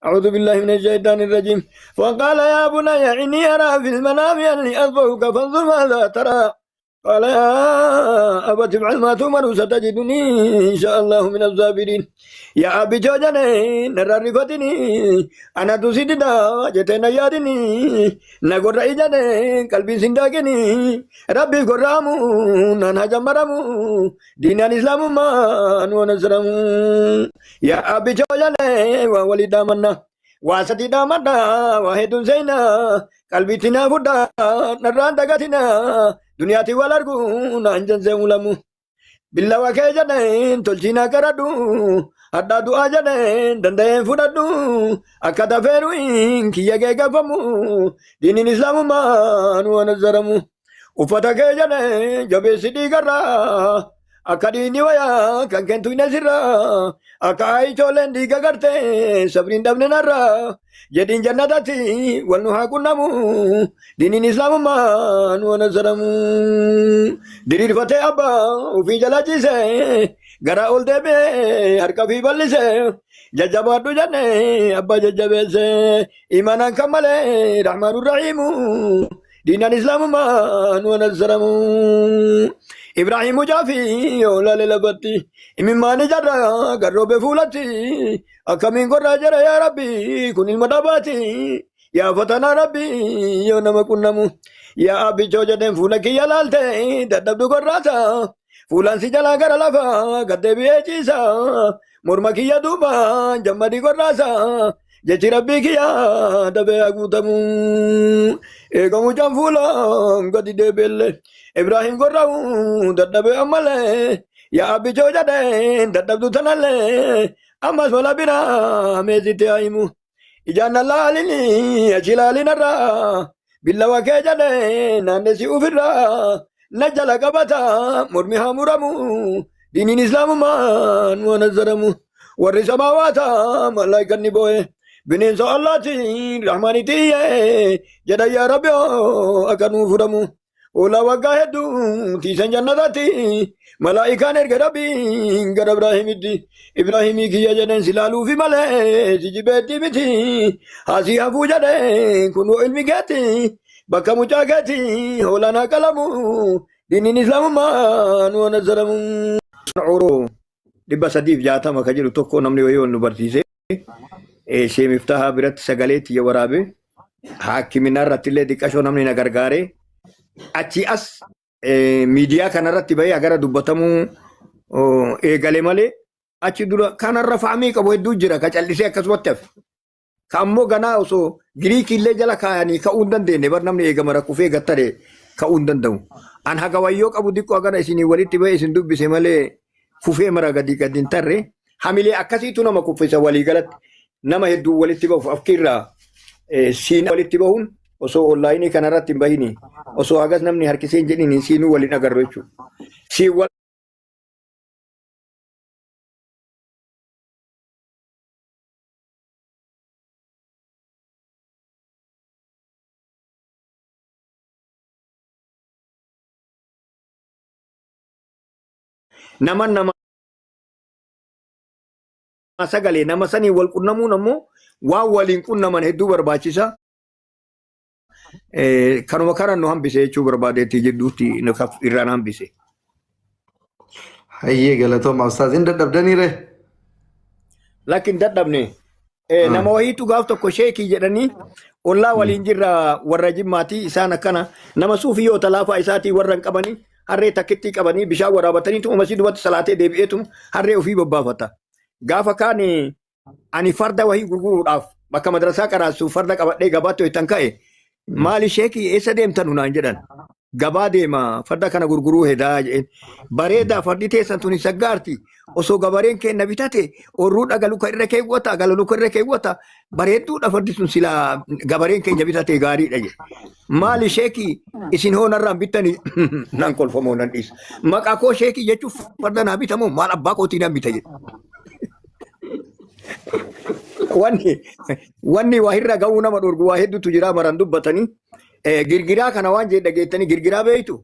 أعوذ بالله من الشيطان الرجيم. وقال يا بني إني أرى في المنام أني أذبحك فانظر ماذا ترى. قال يا أبت افعل ما تؤمر ستجدني إن شاء الله من الصابرين. يا أبي جوجني نرى رفتني أنا تسيدنا جتنا يادني نقول رأيجني قلبي سنداكني ربي قرامو نانا جمرمو دين الإسلام ما ونسرمو. يا أبي جوجني وولد منا واسدي دامنا واحد زينا قلبي تنا فدا نران دغتنا دنياتي والارغو نانجن زولمو billawa kee jedheen tolchiina karadhu hadhaa du'aa jedheen danda'een fudhadhu akka dafeenu kiyya kee gafamu diiniin islaamumaa nu anazzaramu uffata kee jedheen jabeessi dhiigarraa akka dhiigni wayaa kan kentu hin asirraa akka ayichooleen dhiiga gartee sabriin dhabne narraa jedhiin jannatatti wal nu haa qunnamu diiniin islaamumaa nu anazzaramu diriirfatee abbaa ofii jala ciise gara ol deebi'ee harka ofii bal'ise jajjabaadhu jenne abbaa jajjabeesse imaanaan kan malee rahmaanu rahiimu diinaan islaamumaa nu anazzaramu. Ibraahimu jaafi yoolaale lafatti imimmaani jarra garroobe fuulatti akkamiin gorraa jara yaa rabbi kun ilma dhabaati yaa fatanaa rabbi yoo nama qunnamu yaa abbichoo jedheen fuula kiyya laalte dadhabdu gorraasa fuulaan si jalaa gara lafa gad deebi'ee ciisa morma kiyya duuba jammadii gorraasa jechi rabbii kiyya dafee haa guutamu eegamu can fuulaan gadi deebi'elle Ibrahim gorra'u dadhabee ammallee yaa abbichoo jedheen dadhabdu tanallee ammas mala biraa meesitti haa himu. Ijaan na laalini achi laalinarraa billawa kee jedhee naannessi ofirraa na jala qabata mormi haa muramu diiniin islaamumaa nu anazzaramu warri samaawaata malaayikanni boo'e bineensa allaatiin rahmaanitti iyyee jedha yaa rabbi akka nuu furamu. Hoolaa waggaa hedduu tiisan jannatatti malaa'ikaan erga rabbiin gara Ibraahimitti Ibraahimii kiyya jedheen si laaluufi malee si jibeetti miti haasii hafuu jedheen kunoo ilmi keetti bakka mucaa keetti hoolaan haa qalamu diiniin islaamummaa nu anazzaramu. Oroo 360 ka jedhu tokko namni wayii wal nu barsiise. Shee Miftahaa biratti sagalee tiyya waraabe. Haakimina irratti illee xiqqashoo namni na gargaare. Achi as miidiyaa kanarratti bahee agara dubbatamuu eegale malee achi dura kanarra faamii qabu hedduu jira ka callisee akkasumatti hafe. Ka ammoo ganaa osoo Giriikii illee jala kaayanii ka'uu hin dandeenye bar namni eegama rakkufee gattare ka'uu hin danda'u. An haga wayyoo qabu diqqoo hagana isinii walitti bahee isin dubbise malee kufee mara gadi gadi hin tarre. Hamilee akkasiitu nama kuffisa waliigalatti nama hedduu walitti bahuuf afkiirraa siin walitti bahuun osoo onlaayinii kanarratti hin bahini osoo hagas namni harkisee hin jedhini siinuu waliin agarru jechuudha. Siin wal nama nama sagalee nama sanii wal qunnamuun ammoo waan waliin qunnaman hedduu barbaachisa. Kanuma karan nu hambise jechuu barbaadeetti jidduutti nu irraan hambise. Hayyee galatooma ustaaz hin dadhabdanii ree? Lakki hin dadhabne. Nama wahiitu gaaf tokko sheekii jedhanii ollaa waliin jirra warra jimmaati isaan akkana nama suufii yoo talaafaa isaatii warra hin qabanii harree takkittii qabanii bishaan waraabataniitu umasii dubatti salaatee deebi'eetu harree ofii bobbaafata. Gaafa kaan ani farda wahii gurguruudhaaf bakka madrasaa qaraassu farda qabadhee gabaatti ho'itan ka'e maali sheekii eessa deemtan naan jedhan gabaa deema farda kana gurguruu hedaa jedheen bareedaa fardi teessan tuni saggaarti osoo gabareen keenna bitate orruu dhaga luka irra keewwata gala luka irra keewwata bareedduudha fardi sun silaa gabareen keenya bitate gaariidha jedhe maali sheekii isin hoo narraan bittani nan kolfamoo nan dhiisa maqaa koo sheekii jechuuf farda naa bitamoo maal abbaa kootii nan bita jedhe Wanni waa irra ga'uu nama dhorgu waa hedduutu jira maran dubbatanii. Girgiraa kana waan jedhe dhageettanii girgiraa beektu.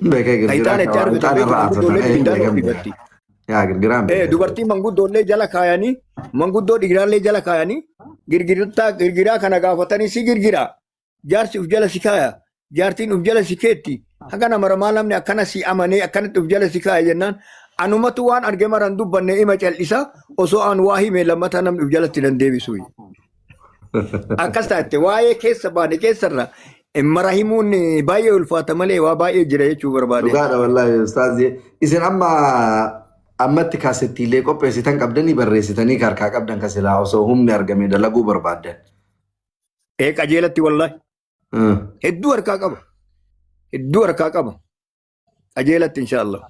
Beekee Kan girgiraa ixaana itti kan argatu ixaana beektu irraa gurguddoollee aarfatan. ibiddaan Beekee of dibatti. Yaa girgiraan beeka. Dubartii manguddoollee jala kaayanii, manguddoo dhiiraallee jala kaayanii, girgirtaa girgiraa kana gaafatanii si girgiraa. Jaarsi uf jala si kaaya. Jaartiin uf jala si keetti. Haga nama ramaa namni akkana si amanee akkanatti uf jala si kaaya jennaan anumatu waan arge maran dubbanne ima cal'isa osoo an waa hime lammata namni uf jalatti nan deebisu. Akkas taate waa'ee keessa baane keessarra mara himuun baay'ee ulfaata malee waa baay'ee jira jechuu barbaade. Dhugaadha wallaahi ustaazi. Isin amma ammatti kaasettiilee qopheessitan qabdanii barreessitanii harkaa qabdan ka silaa osoo humni argame dalaguu barbaaddan. Ee qajeelatti wallaahi. Hedduu harkaa qaba. Hedduu harkaa qaba. Qajeelatti inshaallah.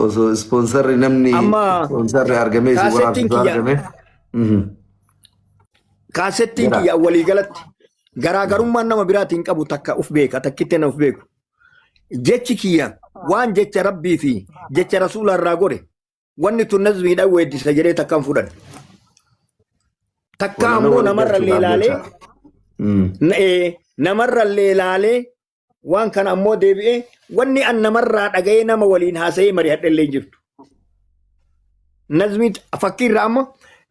Osoo ispoonsarri namni Amma ispoonsarri argamee isin kaasettiin waraabsisu kiyya argame. Kaasettiin Jira. kiyya waliigalatti garaagarummaan nama biraatiin qabu takka uf beeka takkitti na uf beeku. Jechi kiyya waan jecha rabbii fi jecha rasuula irraa gore wanni tun nazmiidhaan weeddisa jedhee takkaan fudhan. Takka Walaloo ammoo walitti namarra illee galchuudhaaf ilaalee jecha. Namarra illee ilaalee waan kana ammoo deebi'ee wanni an namarraa dhaga'ee nama waliin haasa'ee mari'adhe illee hin jirtu. Nazmii fakkiirra amma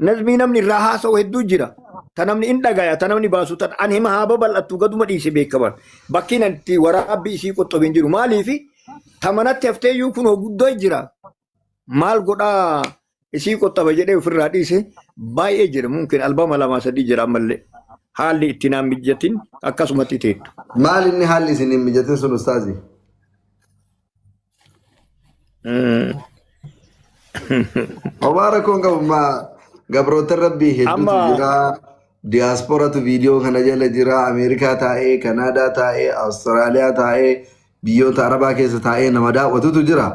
nazmii namni irraa haasa'u hedduu jira. Ta namni in dhagaya, ta namni baasu ta an hima haa babal'attu gaduma dhiise beekaman. Bakkiin an itti waraabbii isii qoxxobe hin jiru. Maaliifi ta manatti hafteeyyuu kun guddoo jira. Maal godhaa isii qoxxaba jedhee ofirraa dhiise baay'ee jira. Mumkin albama lama sadii jira ammallee. Haalli itti naan mijatin akkasumatti teettu. Maal inni haalli isin hin mijatin sun ustaazi? Homaa rakkoon qabu ma gabroota rabbii hedduutu Amma jira. Diyaaspooratu viidiyoo kana jala jira. Ameerikaa taa'ee, Kanaadaa taa'ee, Awustiraaliyaa taa'ee, biyyoota Arabaa keessa taa'ee nama daawwatutu jira.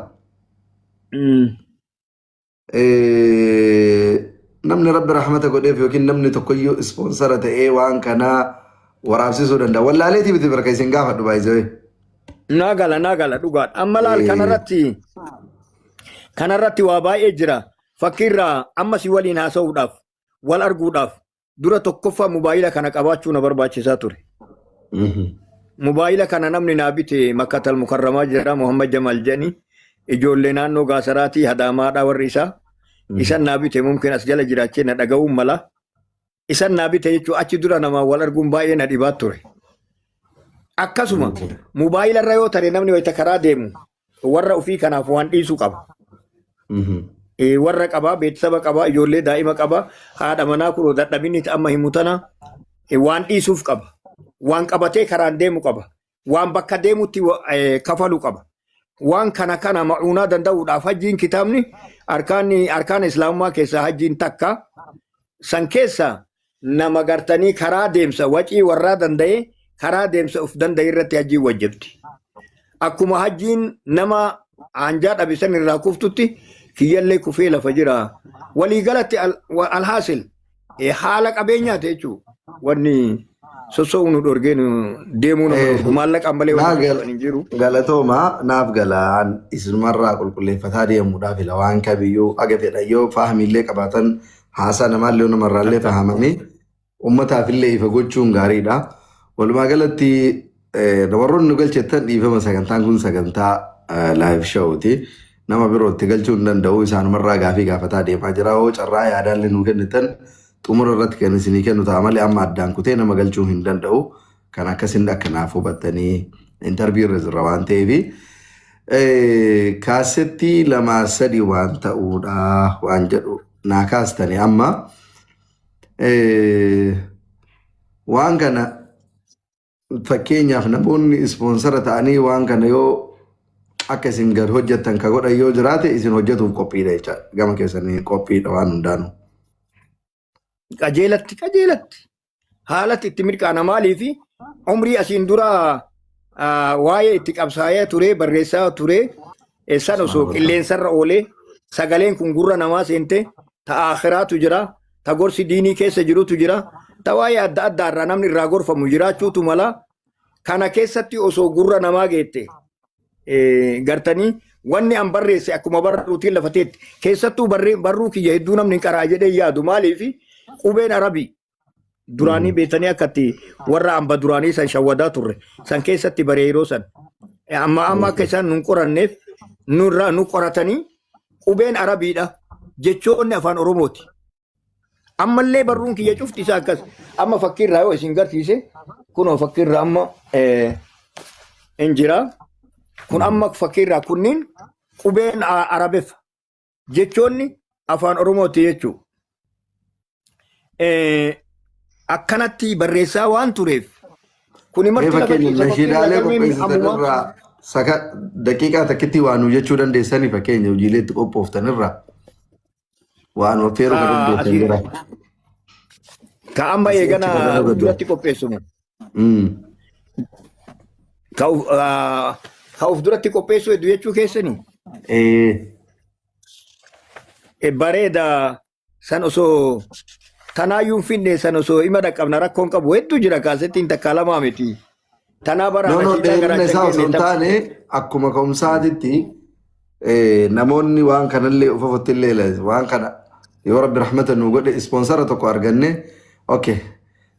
Namni rabbi rahmata godheef yookiin namni tokkoyyuu ispoonsara ta'ee waan kanaa waraabsisuu danda'a. Wallaaleetii miti barka isin gaafadhu baay'isee. Naa gala naa gala dhugaadha. Amma laal kanarratti waa baay'ee jira. Fakkiirraa amma si waliin haasa'uudhaaf wal arguudhaaf dura tokkoffaa mobaayila kana qabaachuu na barbaachisaa ture. Mobaayila kana namni naa bite Makkatal Mukarramaa jira Muhammad Jamal jedhani ijoollee naannoo Gaasaraatii Hadaamaadhaa warri isaa. Isan naa bite mumkin as jala jiraachee na dhaga'uun mala. Isan naa bite jechuun achi dura namaa wal arguun baay'ee na dhibaa ture. Akkasuma mobaayila irra yoo tare namni wayita karaa deemu warra ofii kanaaf waan dhiisuu qaba. Warra qabaa, beeksisa qabaa, ijoollee daa'ima qabaa, haadha manaa kunoo dadhabinni amma himu tana waan dhiisuuf qaba. Waan qabatee karaan deemu qaba. Waan bakka deemutti kafalu qaba. Waan kana kana ma'uunaa danda'uudhaaf hajjiin kitaabni arkaanni arkaana islaamummaa keessaa hajjiin takka. San keessa nama gartanii karaa deemsa wacii warraa danda'ee karaa deemsa of danda'e irratti hajjiin wajjabdi. Akkuma hajjiin nama aanjaa dhabe san irraa kuftutti kiyyallee kufee lafa jira. Waliigalatti alhaasil haala qabeenyaati jechuudha. Wanni soso'uu nu dhorgee nu deemuu nama dhorgu maallaqaan malee Naa wanni soso'an hin jiru. Galatooma naaf galaan isinumarraa qulqulleeffataa deemuudhaaf ila waan kamiyyuu aga fedhan yoo faahamiillee qabaatan haasaa namaallee namarraallee fahamanii ummataafillee ifa gochuun gaariidha. Walumaa galatti warroonni nu galchettan dhiifama sagantaan kun sagantaa live showti. Nama birootti galchuu hin danda'u isaanumarraa gaafii gaafataa deemaa jira. Hoo carraa yaadaallee nu kennitan xumura irratti kan isinii kennu ta'a malee amma addaan kutee nama galchuu hin danda'u. Kan akkasin akkanaaf hubattanii interview irra jirra waan ta'eef. Kaasettii lamaa sadi waan ta'uudha waan jedhu naa kaastani amma waan kana fakkeenyaaf namoonni ispoonsara ta'anii waan kana yoo akka isin gad hojjettan ka godhan yoo jiraate isin hojjetuuf qophiidha jecha gama keessanii qophiidha waan hundaanuu. Qajeelatti qajeelatti haalatti itti mirqaana maaliifi umrii asiin dura waa'ee itti qabsaa'ee ture barreessaa ture san osoo qilleensarra oolee sagaleen kun gurra namaa seente ta akhiraatu jira ta gorsi diinii keessa jirutu jira ta waa'ee adda addaa irraa namni irraa gorfamu jiraachuutu mala kana keessatti osoo gurra namaa geette gartanii wanni an barreesse akkuma barruutiin lafa teetti keessattuu barruu kiyya hedduu namni hin qaraa jedhee yaadu maaliif qubeen arabii duraanii beektanii akkatti warra amba duraanii san shawwadaa turre san keessatti baree yeroo san amma amma akka isaan nun qoranneef Nurraa nu qoratanii qubeen Arabiidha. Jechoonni afaan Oromooti. Ammallee barruun kiyya cufti isaa akkas. Amma fakkiirraa yoo isin garsiise kunoo fakkiirraa amma hin jira. Kun amma fakkiirraa kunniin qubeen Arabeffa. Jechoonni afaan Oromooti jechuudha. Akkanatti barreessaa waan tureef kuni Mee marti lafa fakkeenya ciisa fakkiirraa nashiidaalee galmeen qopheessitan ammumaa irraa saka daqiiqaa takkitti waa nuu jechuu dandeessanii fakkeenya hojiilee itti qophooftan irraa waan affeeruu kan dandeessan asii jira. ka amma Asii achi eegana kan irra gadda. duratti qopheessumu. Ka uf duratti qopheessuu hedduu jechuu keessanii. Bareeda san osoo tanaayyuu hin finne san osoo ima dhaqqabna rakkoon qabu hedduu jira kaasettiin takkaa lamaa miti. Tanaa bara No, no, nashiidaa dheerina garaacha isaa hin osoo geenne hin taane akkuma ka'umsaatitti namoonni waan kanallee ufafutti illee waan kana yoo rabbi rahmata nu godhe ispoonsara tokko arganne okay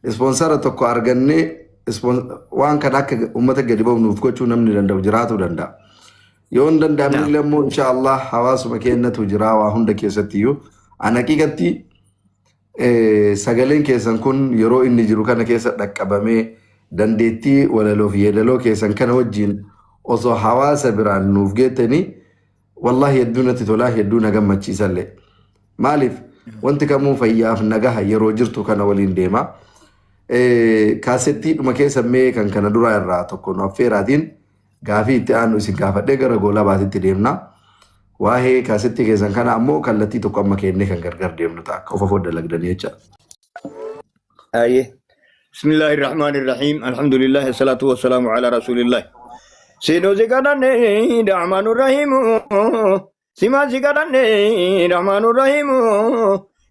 ispoonsara tokko arganne waan kana akka uummata gadi ba'u nuuf gochuu namni danda'u jiraatuu danda'a. Yoo hin danda'amne illee immoo insha Allah hawaasuma keenyatu jira waa hunda keessatti iyyuu. An haqiiqatti sagaleen keessan kun yeroo inni jiru kana keessa dhaqqabamee dandeettii walaloo fi yeedaloo keessan kana wajjin osoo hawaasa biraan nuuf geettanii wallahi hedduu natti tolaa hedduu na gammachiisallee. Maaliif wanti kamuu fayyaaf nagaha yeroo jirtu kana waliin deema. Kaasettiidhuma keessa mee kan kana duraa irraa tokko nu affeeraatiin gaafii itti aanu isin gaafadhee gara goolaa baatitti deemna. Waa'ee kaasettii keessan kana ammoo kallattii tokko amma kennee kan gargar deemnu ta'a. Akka of afoo dalagdanii jecha. Aye. Bismillahir Rahmanir Rahim. Alhamdulillah salatu wassalamu ala Rasulillah. Seenoo si kadhanne Rahmaanur Rahim. Simaan si kadhanne Rahmaanur Rahim.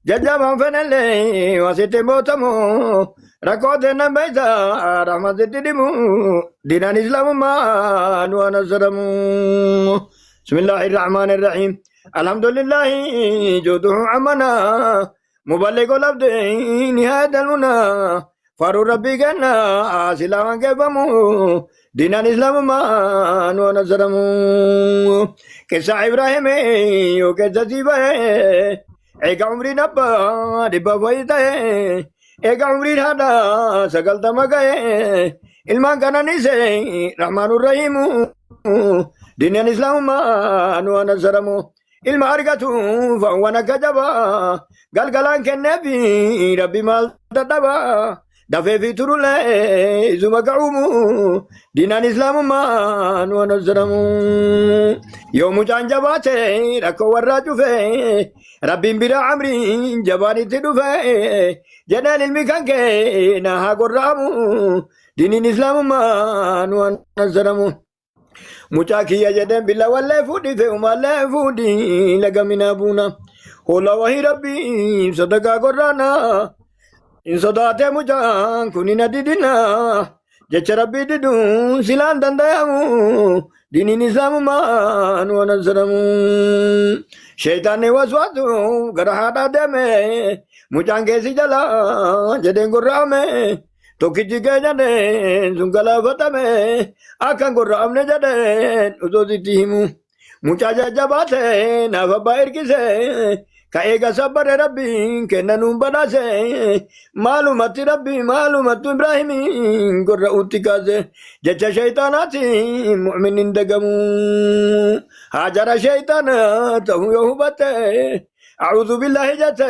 Jajjabaan fedhallee wasitti bootamu. Rakkoo teenna beeysa rahmaan sitti dhimu. Diinaan Islaamummaa nu anasaramu. Bismillahir Rahmanir Rahim. Alhamdulillahi juuduhu amana. مبلغ العبد نهاية المنى فارو ربي كنا سلاما كيفمو دين الإسلام ما ونصرمو كسا إبراهيم وكسا سيبا إيقا عمري نبا دبا فايتا إيقا عمري هذا سقل دمكا ilmaan kananiise rahmaanu rahiimu diinaan islaamumaa nu anasaramu ilma argatu fa'uwwan akka jabaa galgalaan kenneefi rabbi maal dadhaba dafee fi turulee isuma ka'umu diinaan islaamummaa nu anasaramu yoo mucaan jabaate rakkoo warraa cufe rabbiin bira amriin jabaan itti dhufe jedheen ilmi kan kee na haa gorra'amu diiniin islaamummaa nu anasaramu. Mucaa kiyya jedheen billa wallee fuudhi fe'umaallee fuudhi laga minaa buuna. Hoolaa wahii rabbii sadaqaa gorraana. Hin sodaatee mucaan kun hin adidina. Jecha rabbii diduun silaan danda'amu. Diiniin islaamummaa nu anasaramu. Sheeytaanni waswaasu gara haadhaa deeme. Mucaan keessi jala jedheen gorra'ame. Tokkichi kee jedheen sun galaafatame akkan gorra'amne jedheen osoo sitti himu. Mucaa jajjabaa ta'e naaf abbaa ergise ka eega sabbare rabbiin kenna nuun badhaase maalumatti rabbi maalumatti Ibraahimiin gorra'uutti kaase jecha shayxaanaati mu'min hin dagamu. Haajara shayxaana ta'uu yoo hubatte a'uudhu billaahi jette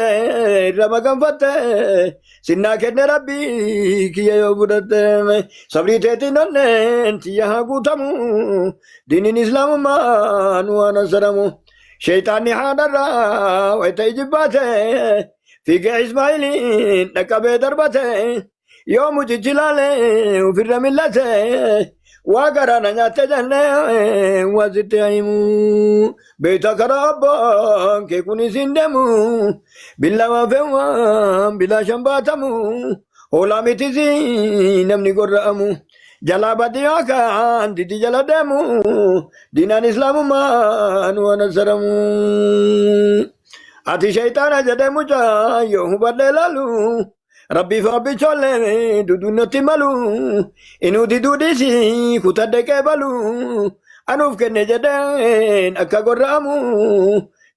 irra maganfatte sinnaa kenne rabbii kiyya yoo fudhatte sabrii teetiin onneen tiyya haa guutamu diiniin islaamummaa nu waan asaramu sheeyxaanni haadharraa wayita ijibbaate fiigee ismaa'iliin dhaqqabee darbate yoo mucichi laale ofirra millate waa garaa na nyaatte jennee waa sitti himu beekta karaa abbaan kee kun isin deemu billawaa fe'uwaan bilaashan baatamu hoolaa mitisi namni gorra'amu jalaa badii yookaan didi jala deemu diinaan islaamummaan waan asaramu. Ati shayxaana jedhee mucaa yoo hubadhee laalu Rabbiif abbichoollee duduun natti malu inuu diduu dhiisi kutadhe qeebalu Anuuf kenne jedheen akka gorra'amu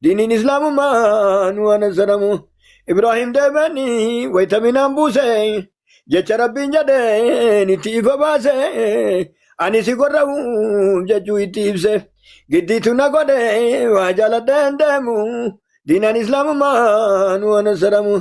diiniin islaamummaa nu anassaramu. Ibraahim deemeeni wayita minaan buuse jecha rabbiin jedheen itti ifa baase ani si gorra'uuf jechuu itti ibse. Giddiitu na godhe waa jaaladheen deemu diinaan islaamummaa nu anassaramu.